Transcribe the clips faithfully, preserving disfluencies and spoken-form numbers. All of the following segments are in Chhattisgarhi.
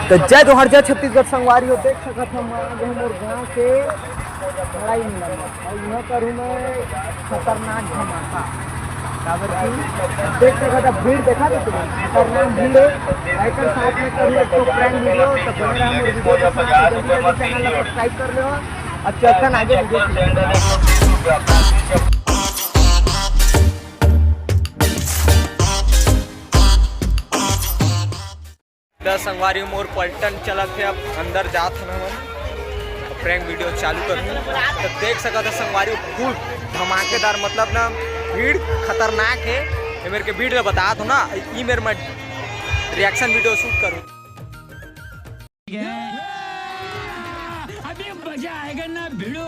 तो जय जोहार, जय छत्तीसगढ़ संगवारी हो। देख सकत हो, मैं आ गे हंव मोर गांव के लड़ाई मेला में। अउ इहां करूं मैं खतरनाक धमाका। काबर कि देख सकत हो, भीड़ देखा तो तुमन, खतरनाक भीड़ हे। एकर साथ में करूं एक ठो prank video, तो बने रहा मोर video के साथ। जल्दी जल्दी channel ला subscribe कर लेवा। अब चलथन आगे video की। त संगवारी मोर पलटन चलत हे, अब अंदर जात हन हमन, prank video चालू करहूं। त देख सकत हो संगवारी, full धमाकेदार, मतलब ना भीड़ खतरनाक हे। ये मेरे के भीड़ ल बतात हों ना, ई मेर मैं reaction video shoot करूं। अभी मजा आएगा ना भिड़ो।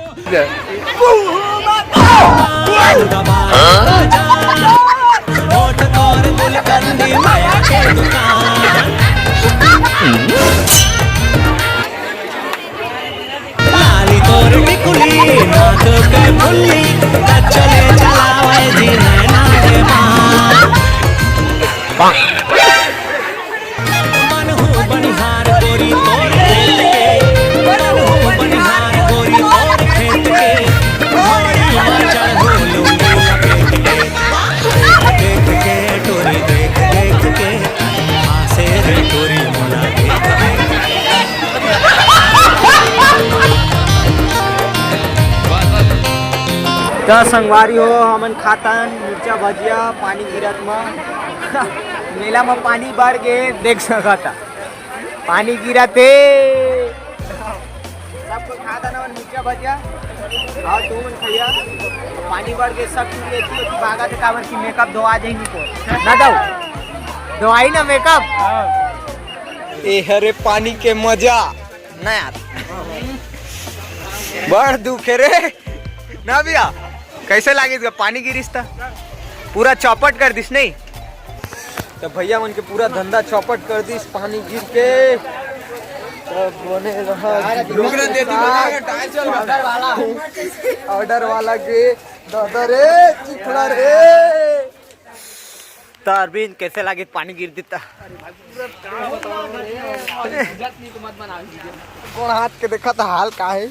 होठ तोर गुलकंदी माया के दुकान। लाली तोर टिकुली नाक के फुल्ली, चले चलावे जी नैना के बान। बनहु बनिहार गोरी तोर खेत के, बनहु बनिहार गोरी तोर खेत के, घोड़ी मा चढ़हु लूंगी लपेट के। देख के टोरी देख देख के, आसे रे टोरी मोला देख देख के। त संगवारी हो, हमन खातन मिर्चा भजिया पानी गिरत म। मेला म पानी बढ़ गे, देख सकत ह। पानी गिरत हे। सब कोई खातन हमन मिर्चा भजिया। अउ तुमन खइया। पानी बढ़ गे, सब चीज एती ओती भागत हे, काबर कि makeup धोआ जाही निको। ना दऊ। धोआही ना makeup? ए हरे पानी के मजा। ना यार, बड़ दुख हे रे। ना भैया, कैसे लागिस गा पानी गिरिस त? पूरा चौपट कर दिस नहीं? त भैया मन के पूरा धंधा चौपट कर दिस पानी गिर के। तब बने रहा। रुक ना देती, बना के टाइम चल रहा। Order वाला के दादा रे, चिखला रे। त अरविंद, कैसे लागे पानी गिर दिस त? कोन हाथ के देखा त हाल का हे?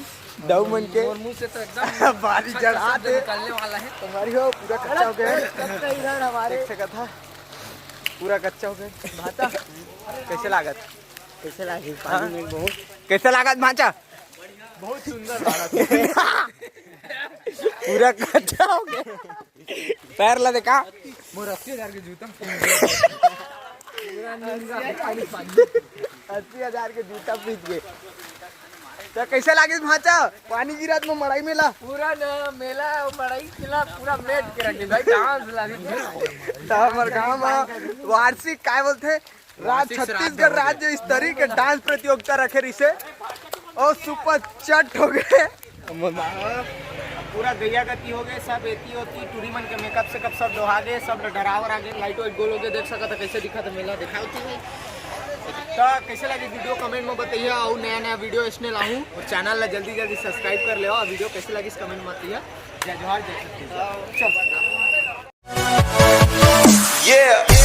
दऊ मन के। मोर मुंह से तो एकदम बारी अच्छा जड़ शब्द आते। निकलने वाला है। तुम्हारी हो, पूरा कच्चा हो गया है। कच्चा इधर हमारे। देख सकत ह, पूरा कच्चा हो गया। भाता। कैसे लागत? कैसे लागे हाँ? पानी में बहुत? कैसे लागत भांचा? बहुत सुंदर लागत। पूरा कच्चा हो गया। पैर ला देखा। मोर अस्सी हजार के जूता। अस्सी हजार के जूता पीस गे। त कैसे लागिस भांचा? पानी गिरत म मड़ई मेला। पूरा न मेला, मड़ई मेला पूरा मेट के रखे भाई, dance लागे। त हमर गांव म वार्षिक काय बोलथे? राज वार्षिक श्राद्ध छत्तीसगढ़ हो गया। राज्य स्तरीय के dance प्रतियोगिता रखे रिसे अउ super चट हो गए। पूरा गैया गति हो गए, सब एती ओती टूरी मन के makeup सेकअप सब डोहा गए, सब डरावर आ गए, light वाइट गोल हो गए। देख सकत ह कैसे दिखत ह मेला, दिखाओ तो भाई। त कैसे लगी video comment में बताइए, अउ नया नया video इसने लाहूं अउ channel ला जल्दी जल्दी subscribe कर लेवा। Video कैसे लगी comment में बताइए। जय जोहार, जय छत्तीसगढ़। चल। Yeah.